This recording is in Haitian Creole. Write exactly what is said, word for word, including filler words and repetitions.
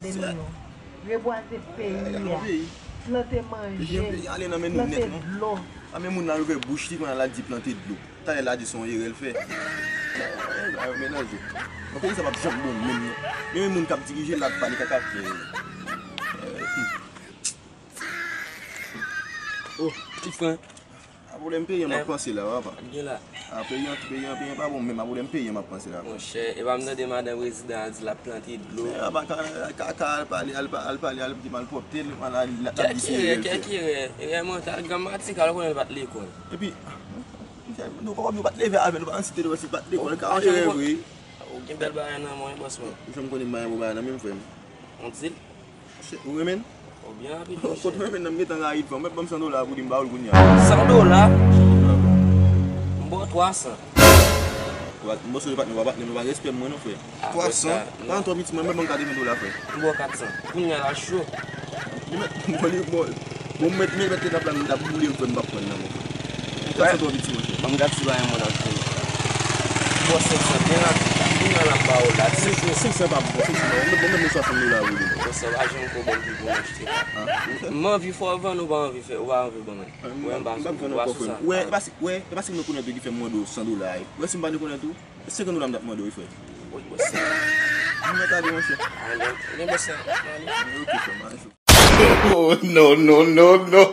Gade nou yo. Rebwaze peyi a. Plante manje, plante dlo. A men moun nan ouvè bouch li, kounye a l ap di plante dlo. Talè l a di se yon erè l fè. Ay, ay, menaj yo. Nan peyi sa p ap janm bon menm non. Men, men moun k ap dirije l ap pale kaka. Oh, ti frè. A pwoblèm peyi an m ap panse la, papa. Gen la. A peyi an, peyi an, peyi an pa bon menm, a pwoblèm peyi an m ap panse la. Monchè, e pa m tande madan prezidan an di l ap plante dlo. Men papa, ka, ka, ka al pale, al pa, al pale, al di malpwòpte l, al, al, al di se erè l fè. Kèk erè, erè mantal, granmatikal, ou konnen l pa t lekòl. Epi, nou pa wè nou pa t leve avè l, nou pa ansite l, si l pa t lekòl, ka erè vre. Ou gen bèl bagay nan men w, bòs mwen. Ou fè m konnen m pa gen bon bagay nan men m, frè m. On dil. Ou renmen l? Ou byen rapid, monchè. Kot renmen nan m gentan rayi l, frè m. Mèt ban m san dola pou li, m ba ou l kounye a. San dola? M ba w twa san. Twa, m ba w san dola, patnè, w pa patnè, m pa respè mwen non, frè. Twa san? Patnè twò piti, mwen, mèt ban m katreven dola, frè. M ba w kat san. Kounye a la cho. Li mèt, bon, li, bon, bon, mèt, mèt, mèt, mèt, mèt, mèt, mèt, boule m, frè, m p ap pran nan men w. Kat san twò piti, monchè. Ban m gad si pa yon moun ap jwenn. Bon, senk san, byen rapid la. Kounye a la m ba w la. Senk san, senk san pa bon, senk san pa bon. Mwen, mwen, mwen, swasant dola pou li. Bon, sa pa janm ko bon pou mwen achte. M anvi fè w vann, ou pa anvi fè, ou pa anvi ban mwen. Wè, m pa sou, m pa sou sa. Wè, e pa si, wè, e pa si m rekonèt ou ki fè m mande w san dola, e. Wè, si m pa rekonèt ou, senkant dola m t ap mande w, wi, frè. Wi, bòs. Mwen tande, monchè. Ale, ale, bòs, ale. Ok, frè, m ale. Oh, no, no, no, no.